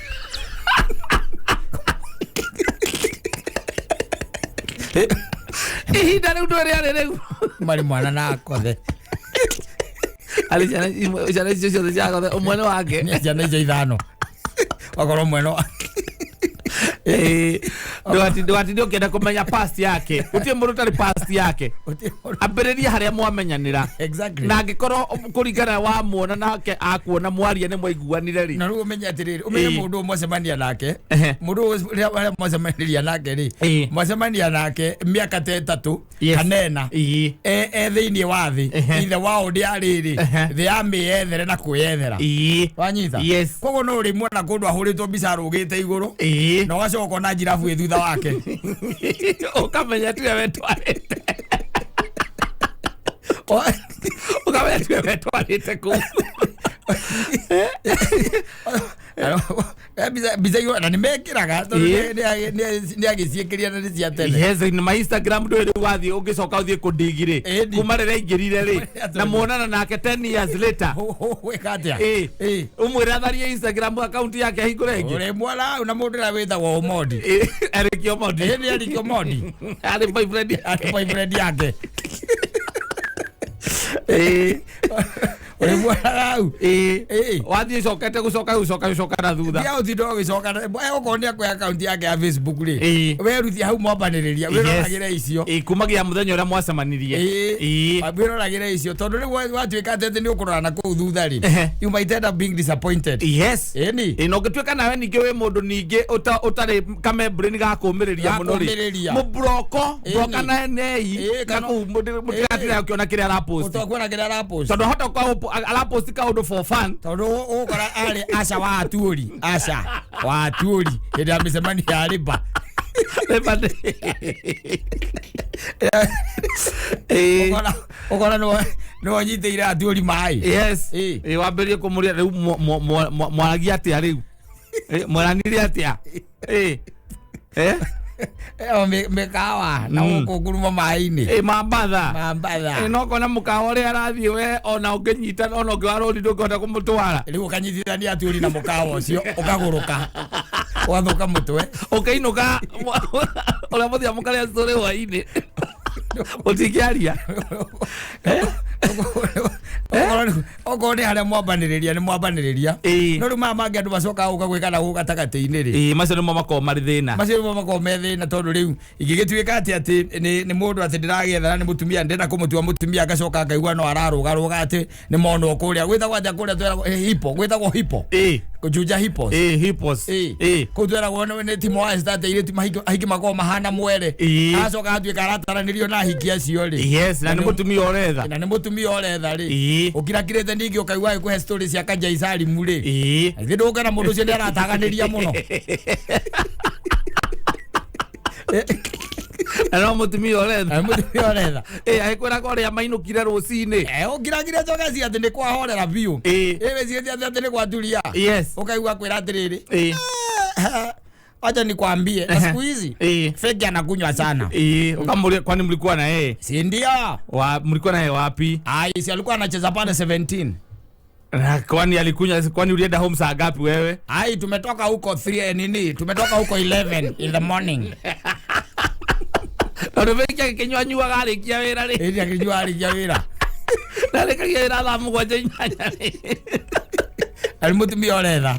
Ihinda rĩu ndũĩ rĩarĩ rĩu marĩ mwana na akothe. Arĩ ciana icio ciothe cia akothe ũmwe nĩ wake. Nĩ ciana icio ithano wakorwo ũmwe nĩ wake. Ndũgatinde ũkĩenda kũmenya past yake. Gũtirĩ mũndũ ũtarĩ past yake. Ambĩrĩria harĩa mwamenyanĩra. Exactly. Na angĩkorwo kũringana wa muona nake akuona mwaria nĩ mwaiguanire rĩ. Na rĩu ũmenye atĩrĩrĩ, ũmenye mũndũ mwacemania nake. Mũndũ ũrĩa mwacemanirie nake rĩ, mwacemania nake mĩaka ta ĩtatũ kana ĩna. E thĩinĩ wa thĩ. Ithe wao ndĩarĩ rĩ, thĩ amĩethere na kwĩyethera. Wanyita? Yes. Koguo no ũrĩmuona kũndũ ahũrĩtwo mbica arũgĩte igũrũ. Na ũgacoka ũkona njirabu ĩ thutha wake. Ũkamenya tiwe wetwarĩte. Ũkamenya tiwe wetwarĩte kũu. Mbica icio na nĩ mekĩraga tondũ nĩ agĩciĩkĩria na nĩ cia tene. Yes, in my Instagram ndũĩ rĩu wathiĩ ũngĩcoka ũthiĩ kũndigi rĩ, Ĩni. kuma rĩrĩa aingĩrire rĩ, na muonana nake 10 years later. Gwĩka atĩa? Ĩ, ũmwĩre atharie Instagram account yake ahingũre ĩngĩ. Ũrĩ mwana na mũndũ ũrĩa wĩtagwo Omondi. Ĩ, Eric Omondi. Ĩ, nĩ Eric Omondi. Arĩ boyfriend. Arĩ boyfriend yake. Ĩ. Ũrĩ mwana hau. Ĩ. Ĩ. Wathiĩ ũcokete gũcoka gũcoka gũcoka na thutha. Ndia ũtinda ũgĩcoka okorwo nĩ akũhe akaunti yake ya Facebook rĩ, Ĩ. weruthia hau mwambanĩrĩria wĩroragĩre icio. Ĩ, kumagia mũthenya ũrĩa mwacemanirie. Ĩ. Ĩ. Wĩroragĩre icio tondũ rĩu watuĩka atĩ nĩ ũkũrora na kũu thutha rĩ, Ehe. you might end up being disappointed. Yes. Ĩni. Ĩ, na ũngĩtuĩka nawe ningĩ wĩ mũndũ ningĩ ũtarĩ kamembrain ga kũũmĩrĩria Ga mũno rĩ, kũũmĩrĩria. mũburoko Ĩni. buroka nei Ĩ, na kũu mũtigatinda ũkĩona kĩrĩa arapost. Ũtakuona kĩrĩa arapost. Tondũ ahota gũkorwo arapost kaũndũ for fun. Tondũ ũgũkora arĩ aca wa atuũri, aca wa atuũri hĩndĩ ya mĩcemanio ya rĩba. Ĩ. Ũkora nĩwe ũnyitĩire atuũri maĩ. Yes. Ĩ. Ĩ, wambĩrĩrie kũmũria rĩu mwaragia atĩa rĩu? Ĩ, mwaranire atĩa? Ĩ. Eh? Ĩyo mĩkawa na gũkũ nguruma maĩ-inĩ. Ĩ, mambatha. Mambatha. Ĩ, no kona mũkawa ũrĩa arathiĩ we ona ũngĩnyita ona ũngĩ wa rũri ndũngĩhota kũmũtwara. Rĩu ũkanyitithania atuũri na mũkawa ũcio ũkagũrũka ũgathũka mũtwe. Ũkĩinũka ũrĩa mũthiaga mũkarĩa story hwaĩ-inĩ. Ũtingĩaria. Okorwo nĩ harĩa mwambanĩrĩria nĩ mwambanĩrĩria. Ĩ. No rĩu maya mangĩ andũ macokaga gũka gwĩka na gũkũ gatagatĩ-inĩ rĩ, Ĩ, macio nĩmo makoragwo marĩ thĩna. Macio nĩmo makoragwo me thĩna tondũ rĩu ingĩgĩtuĩka atĩ atĩ nĩ mũndũ atĩ ndĩragĩetha na nĩ mũtumia ndĩrenda kũmũtua mũtumia ngacoka ngaigua no ararũgarũga atĩ nĩ monwo kũrĩa gwĩtagwo atĩa kũrĩa twĩragwo hipo gwĩtagwo hipo. Ĩ. Kũjuja hipos. Ĩ, hippos. Ĩ. Ĩ. Kũu twĩragwo nĩ timo wa estate airĩtu ahiki makoragwo mahana mwere. Ĩ. Agacoka agatuĩka arataranĩrio na ahiki acio rĩ. Yes, na nĩ mũtumia ũretha. Na nĩ mũtumia ũretha rĩ. Ĩ. Ũkirakirĩte ningĩ ũkaigua agĩkũhe story cia Kanja Salimu rĩ. Ĩ. Ithe ndũgũkena mũndũ ũcio nĩ arataganĩria mũno. Na no mũtumia ũretha. Na nĩ mũtumia ũretha. Ĩ, agĩkwĩra kwa ũrĩa mainũkire rũcinĩ. Ũkirakirĩte ũgeciria atĩ nĩ kwahorera biũ. Ĩ. Ĩ, wĩcirĩtie atĩ nĩ gwaturia. Yes. Ũkaigua kwĩra atĩrĩrĩ. Ĩ. Acha nikwambie, na siku hizi Ĩ. feki anakunywa sana. Ĩ, ukamũria kwani mlikuwa na yeye? Si ndio? Wa, mlikuwa na yeye wapi? Ai, si alikuwa anacheza pale 17. Na kwani alikunywa, kwani ulienda home saa ngapi wewe? Ai, tumetoka huko 3 nini? Tumetoka huko 11 in the morning. Tondũ feki akĩnyua nyuaga arĩkia wĩra rĩ. Ĩndĩ akĩnyua arĩkia wĩra. Na arĩkagia wĩra thaa mũgwanja inyanya rĩ. Arĩ mũtumia ũretha.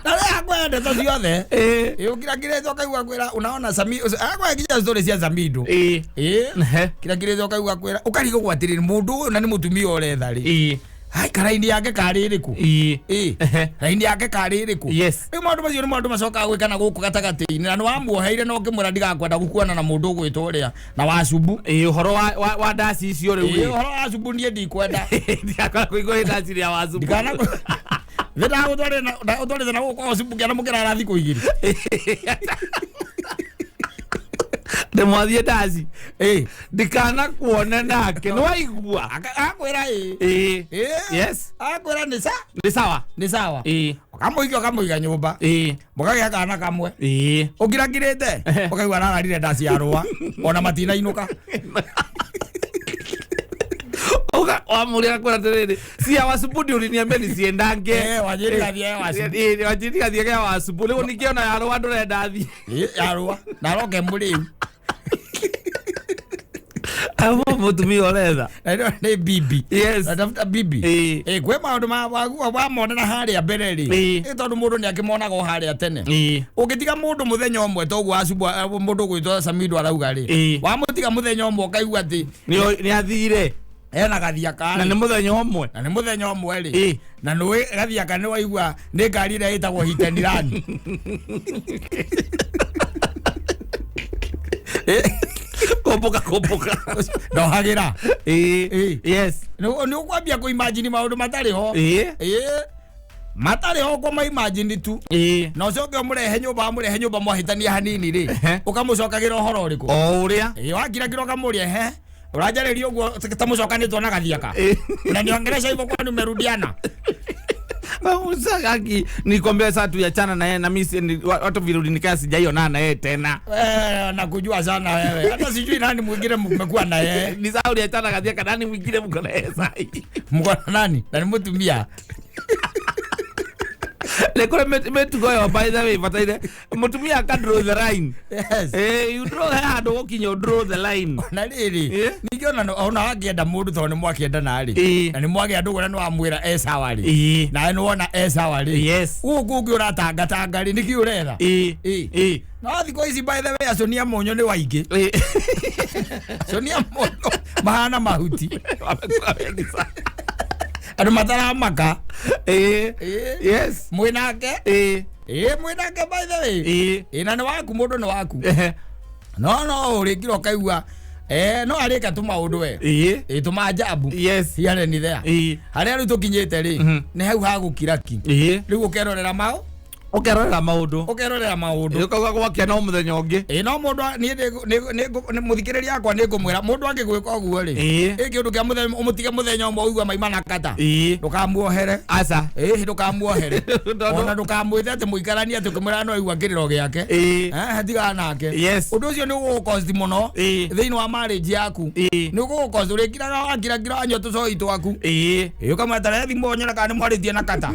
Na rĩ akwenda ndeto ciothe. Ĩ. Ĩ, ũkirakirĩte ũkaigua kwĩra unaona Sami, akwenda nginya story cia Samido. Ĩ. Ĩ. Ehe. Kirakirĩte ũkaigua kwĩra ũkarigwo atĩrĩrĩ mũndũ ũyũ na nĩ mũtumia ũretha rĩ. Ĩ. Ai, karaini yake karĩ ĩrĩkũ? Ĩ. Ĩ. Ehe. Raini yake karĩ ĩrĩkũ? Yes. Rĩu maũndũ macio nĩ maũndũ macokaga gwĩka na gũkũ gatagatĩ-inĩ na nĩ wamuoheire na ũkĩmwĩra ndigakwenda gũkuona na mũndũ ũgwĩtwo ũrĩa na wacubu. Ĩ, ũhoro wa ndaci icio rĩu Ĩ, rĩ. ũhoro wa cubu niĩ ndikwenda. Ndigakorwo kũigua ndaci rĩa wacubu. Ndikana ndagũtwarĩte na gũkũ kwa wacubu kĩana mũkĩrara thikũ igĩrĩ. Ndĩmwathiĩ ndaci. Ĩ. Ndikanakuone nake nĩ waigua. Akwĩra ĩ. Ĩ. Ĩ. Yes. Akwĩra nĩ sa. Nĩ sawa. Nĩ sawa. Ĩ. Ũkamũikia ũkamũiga nyũmba. Ĩ. Mũkagĩa kana kamwe. Ĩ. Ũkirakirĩte ũkaigua arararire ndaci ya rũa ona matinainũka. Uka wamũria akwĩra atĩrĩrĩ, cia wacubu ndio uliniambia nisiendange. Wanjĩrire ngathiĩ wacubu. Ĩ, wanjĩrire ngathiĩ ya wacubu. Rĩu ningĩ ona ya rũa ndũrenda thiĩ. Ĩ, ya rũa na aroke mũrĩu. Amo mũtumia ũretha. Na ĩno nĩ bibi. Yes. Natafuta bibi. Ĩ. Ĩ, kwĩ maũndũ wamonera harĩa mbere rĩ. Ĩ. Ĩ, tondũ mũndũ nĩ akĩmonaga o harĩa tene. Ĩ. Ũngĩtiga mũndũ mũthenya ũmwe toguo wacubu mũndũ ũgwĩtwo Samido arauga rĩ. Ĩ. Wamũtiga mũthenya ũmwe ũkaigua atĩ Nĩ athire. ena gathiaka Na rĩ. nĩ mũthenya ũmwe. Na nĩ mũthenya ũmwe rĩ. Ĩ. Na nĩũĩ gathiaka nĩ waigua nĩ ngari ĩrĩa ĩtagwo hit and run. Kũmbũka kũmbũka. Ndohagĩra. Ĩ. Ĩ. Yes. Nĩ ũkwambia kũ-imagine maũndũ matarĩ ho. Ĩ. Ĩ. Matarĩ ho kwa ma-imagine tu. Ĩ. Na ũcoke ũmũrehe nyũmba wamũrehe nyũmba mwahĩtania hanini rĩ. Ehe. Ũkamũcokagĩra ũhoro ũrĩkũ? O ũrĩa. Ĩ, wakirakira ũkamũria he. Ũranjarĩria ũguo ta mũcokanĩtwo na gathiaka. Ĩ. Unaniongelesha hivyo kwani umerudiana? Sasa nikwambia sasa tuachana na yeye na mimi watu vile ulinikaa sijaionana na yeye tena. Eh, nakujua sana wewe. Hata sijui nani mwingine mmekuwa na yeye. Ni sawa uliachana kadia kana nani mwingine mko na yeye sasa. Mko na nani? Na nimutumia. Lekore metugo yo by the way bataire mutumia aka draw the line. Yes. Eh, you draw handå gũkinya draw the line. Na rĩrĩ ningĩ ona wakĩenda mũndũ tondũ nĩ mwakĩendana rĩ na nĩ mwagĩa ndũgũ na nĩ wamwĩra e sawa rĩ nawe nĩ wona e sawa rĩ yes gũkũ ũngĩ ũratangatanga rĩ nĩkĩ ũretha? Ĩĩ. No thikũ ici by the way aconia mũnyũ nĩ waingĩ. Aconia mũnyũ mahana mahuti. Andũ mataramaka. Yes. Mwĩnake. Mwĩnake by the way. Na nĩ waku mũndũ nĩ waku. No no ũrĩkira ũkaigua no arĩka tũmaũndũ we. Tũmanjabu. Yes. Here ni there. Harĩa rĩu tũkinyĩte rĩ nĩ hau hagũkira ki. Rĩu ũkerorera maũ ũkerorera maũndũ. Ũkerorera maũndũ. Ũkauga gwakia no mũthenya ũngĩ. No mũndũ niĩ nĩ mũthikĩrĩria akwa nĩ ngũmwĩra mũndũ angĩgwĩka ũguo rĩ ĩ kĩũndũ kĩa mũthenya ũmũtige mũthenya ũmwe ũigua maima na kata. Ndũkamuohere. Aca. Ndũkamuohere. Ona ndũkamwĩte atĩ mũikaranie atĩ ũkĩmwĩra no aigua kĩrĩro gĩake. Tigana nake. Yes. Ũndũ ũcio nĩ ũgũgũcost mũno thĩinĩ wa marriage yaku. Nĩ ũgũgũcost ũrĩkiraga wakiragira wanyua tũcoi twaku. Ũkamwetera thimũ onyone kana nĩ mwarĩtie na kata.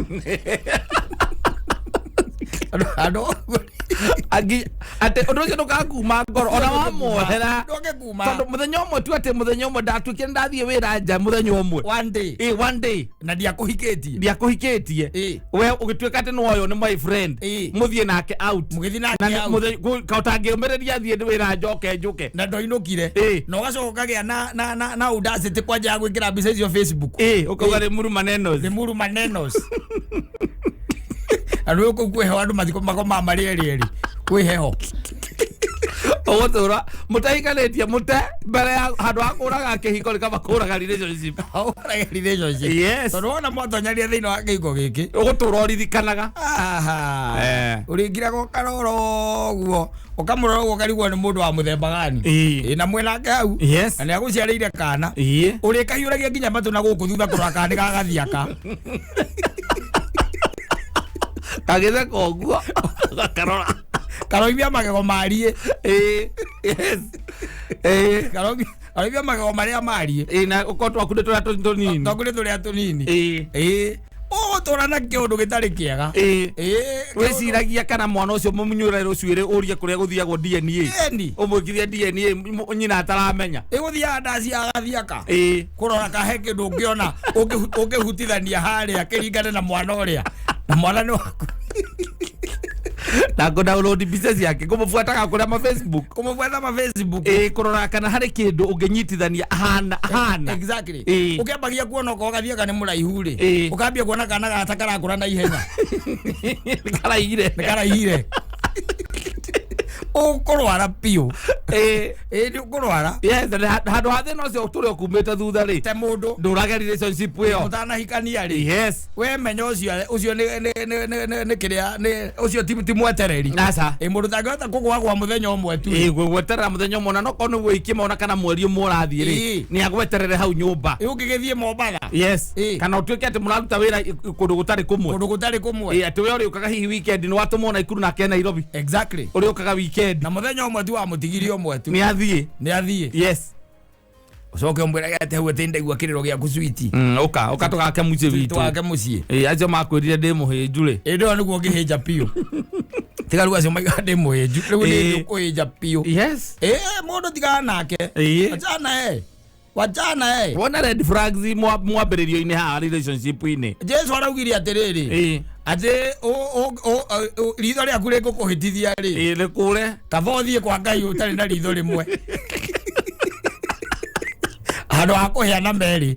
Andũ atĩ ũndũ ũcio ndũkakuma ngoro ona wamuohera ndũngĩkuma tondũ mũthenya ũmwe tu atĩ mũthenya ũmwe ndatuĩkire ndathiĩ wĩra nja mũthenya ũmwe one day one day na ndiakũhikĩtie we ũgĩtuĩka atĩ nĩwoywo nĩ my friend mũthiĩ nake out mũgĩthiĩ nake out kaũtangĩũmĩrĩria thiĩ wĩra njoke njũke na ndoinũkire na ũgacoka ũkagĩa na audacity kwanja ya gwĩkĩra mbica icio Facebook ũkauga nĩ muru manenos nĩ muru manenos. Andũ gũkũ kwĩ heho andũ mathiko makomaga marĩ erĩ erĩ kwĩ heho. Ũgũtũra mũtahikanĩtie mũte mbere ya handũ ha kũraga kĩhiko nĩ kaba kũraga relationship. Kũraga relationship. Yes. Tondũ wona mwatonyaria thĩinĩ wa kĩhiko gĩkĩ ũgũtũra ũririkanaga. Ũrĩngiraga ũkarora ũguo ũkamũrora ũguo ũkarigwo nĩ mũndũ wa mũthemba gani. Na mwĩnake hau. Yes. Na nĩagũciarĩire kana. Ũrĩkahiũragia nginya matũ na gũkũ thutha kũrora kana nĩ gagathiaka. Kagĩtheka ũguo gakarora karoimia magego marie. Yes. Karoimia magego marĩa marie. Na ũkorwo twaku nĩ tũrĩa tũnini. Twaku nĩ tũrĩa tũnini. Ũgũtũra na kĩũndũ gĩtarĩ kĩega. Wĩciragia kana mwana ũcio mũmunyũre rũcuĩrĩ ũrie kũrĩa gũthiagwo DNA. Ũmwĩkithie DNA nyina ataramenya. Ĩgũthiaga ndaci agathiaka. Kũrora kahe kĩndũ ũngĩona ũngĩhutithania harĩa kĩringane na mwana ũrĩa. Na mwana nĩ waku. Na ngũ download mbica ciake kũmũbuataga kũrĩa ma Facebook. Kũmũbuata ma Facebook. Kũrora kana harĩ kĩndũ ũngĩnyitithania hana. Exactly. Ũkĩambagia kuona okorwo gathiaka nĩ mũraihu rĩ. Ũkambia kuona kana gata karakũra na ihenya. Nĩ karaihire. Nĩ karaihire. Ũkũrwara biũ. Nĩ ũkũrwara. Yes, handũ ha thĩna ũcio ũtũre ũkumĩte thutha rĩ. Te mũndũ. Ndũrage relationship ĩyo. Ũtanahikania rĩ. Yes. We menya ũcio nĩ kĩrĩa nĩ ũcio ti mwetereri. Aca. Mũndũ ũtangĩhota kũgwagwa mũthenya ũmwe tu. Gweterera mũthenya ũmwe na no korwo nĩguo ikĩmona kana mweri ũmwe ũrathiĩ rĩ. Nĩ agweterere hau nyũmba. Ũngĩgĩthiĩ Mombatha. Yes. Kana ũtuĩke atĩ mũraruta wĩra kũndũ gũtarĩ kũmwe. Kũndũ gũtarĩ kũmwe. Atĩ we ũrĩũkaga hihi weekend nĩ watũmwo Naikuru nake Nairobi. Exactly. Ũrĩũkaga weekend. Na mũthenya ũmwe tu wamũtigirie ũmwe tu. Nĩ athiĩ. Nĩ athiĩ. Yes. Ũcoke ũmwĩrage atĩ hau atĩ ndaigua kĩrĩro gĩaku sweet. Ũka tũgake mũciĩ witũ. Tũgake mũciĩ. Acio makwĩrire ndĩ mũhĩnju rĩ. Ĩndĩ nĩguo ũngĩhĩnja biũ. Tiga rĩu acio maiga ndĩ mũhĩnju. Rĩu nĩ ũkũhĩnja biũ. Yes. Mũndũ tigana nake. Achana Wachana Wona red flags mwambĩrĩrio-inĩ haha relationship-inĩ. Jesu araugire atĩrĩrĩ. Atĩ ritho rĩaku rĩngũkũhĩtithia rĩ. Rĩkũre. Kaba ũthiĩ kwa Ngai ũtarĩ na ritho rĩmwe. Handũ ha kũheana merĩ.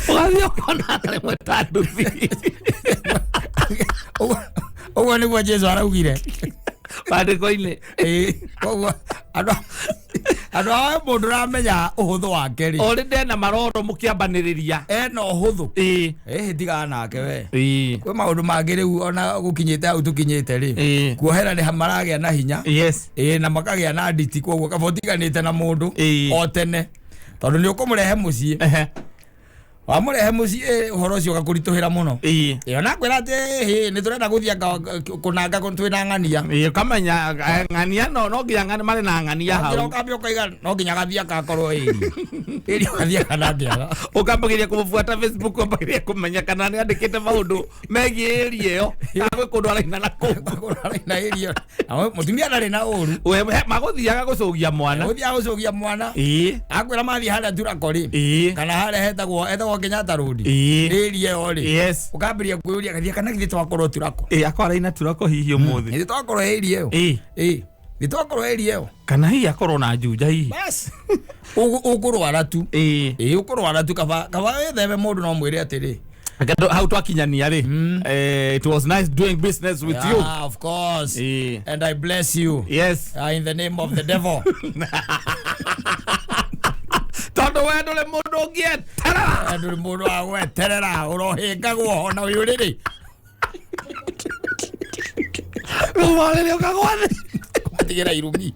Ũgathiĩ ũkona rĩmwe ta nduthi. Ũguo nĩguo Jesu araugire. Maandĩko-inĩ. Koguo andũ aya mũndũ ũramenya ũhũthũ wake rĩ. Already ena maroro mũkĩambanĩrĩria. Ena ũhũthũ. Tigana nake we. Kwĩ maũndũ mangĩ rĩu ona gũkinyĩte hau tũkinyĩte rĩ. Kuohera nĩ maragĩa na hinya. Yes. Na makagĩa na nditi koguo kaba ũtiganĩte na mũndũ o tene. Tondũ nĩ ũkũmũrehe mũciĩ. Wamũrehe mũciĩ ũhoro ũcio ũgakũritũhĩra mũno. Ĩĩ ona kwĩra atĩ hĩ nĩ tũrenda gũthiĩ anga kũnanga twĩna ng'ania. Ĩĩ ũkamenya ng'ania no nginya ng'ania marĩ na ng'ania hau. Ũkambia ũkaiga no nginya gathiĩ akakorwo ĩri. Ĩri ũgathiĩ akanangĩaga. Ũkambagĩria kũmũbuata Facebook, ũkambagĩria kũmenya kana nĩ andĩkĩte maũndũ megiĩ ĩri ĩyo. Kana gwĩ kũndũ araina na kũu. Araina ĩri ĩyo. Mũtumia ndarĩ na ũru. We magũthiaga gũcũgia mwana. Gũthiaga gũcũgia mwana. Ĩĩ. Akwĩra mathiĩ harĩa Turako rĩ. Ĩĩ. Kana harĩa hetagwo Kenyatta Road. Ĩĩ. Nĩ ĩri ĩyo rĩ. Yes. Ũkambĩrĩria kwĩyũria gathiĩ kana githĩ twakorwo Turako. Ĩĩ akorwo araina Turako hihi ũmũthĩ. Githĩ twakorwo ĩri ĩyo. Ĩĩ. Ĩĩ. Githĩ twakorwo ĩri ĩyo. Kana hihi akorwo na Juja hihi. Bas. Ũkũrwara tu. Ĩĩ. Ĩĩ ũkũrwara tu kaba wĩtheme mũndũ no mwĩre atĩrĩ. Hau twakinyania rĩ. It was nice doing business with you. Yeah, of course. Ĩĩ. And I bless you. Yes. In the name of the devil. Tondũ we ndũrĩ mũndũ ũngĩeterera. Ndũrĩ mũndũ wa gweterera ũrohĩngagwo ona ũyũ rĩrĩ. Rĩu warĩrĩ ũkagwa thĩ. Kũmatigĩra irumi.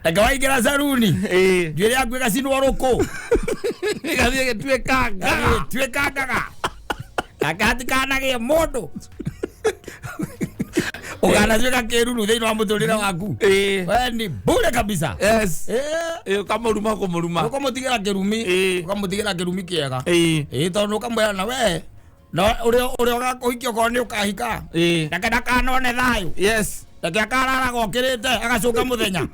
Reke waingĩra saruni. Ĩĩ. Njuĩrĩ yaku ĩgacinwo rũkũ. Ĩgathiĩ ĩgĩtuĩkanga. Ĩgĩtuĩkangaga. Reke hatikanagĩe mũndũ. Ũkanatuĩka kĩruru thĩinĩ wa mũtũrĩre waku. Ĩĩ. We ni bure kabisa. Yes. Ĩĩ. Ĩĩ ũkamũruma kũmũruma. Ũkamũtigĩra kĩrumi. Ĩĩ. Ũkamũtigĩra kĩrumi kĩega. Ĩĩ. Ĩĩ tondũ ũkamwĩra na we na ũrĩa ũgakũhikia okorwo nĩ ũkahika. Ĩĩ. Reke ndakanone thayũ. Yes. Reke akararaga okĩrĩte agacoka mũthenya.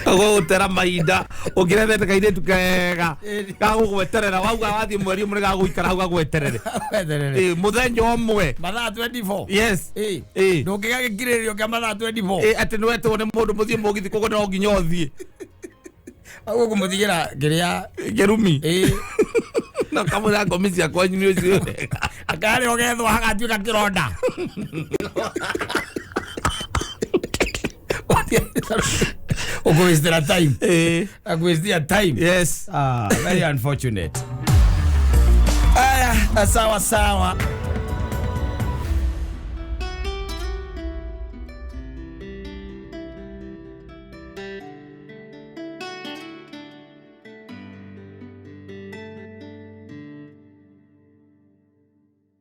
Ũgũgũtera mahinda ũngĩrethete kairĩtu kega gagũgweterera wauga wathiĩ mweri ũmwe nĩgagũikara hau gagweterere. Weterere. Ĩĩ mũthenya ũmwe. Mathaa 24. Yes. Ĩĩ. Ĩĩ. Ndũngĩgĩa gĩkirĩrĩrio kĩa mathaa 24. Ĩĩ atĩ nĩwetwo nĩ mũndũ mũthiĩ mũgithi koguo no nginya ũthiĩ. Ũgũkũmũtigĩra kĩrĩa. Kĩrumi. Ĩĩ. Na kamũra ngomi cia kwanyu nĩ ũcio. Akarĩ ũgethwo hagatuĩka kĩronda. Ũkũwastĩra time. Ĩĩ. Ũkũwastĩra time. Yes. Very unfortunate. Aya, sawa sawa.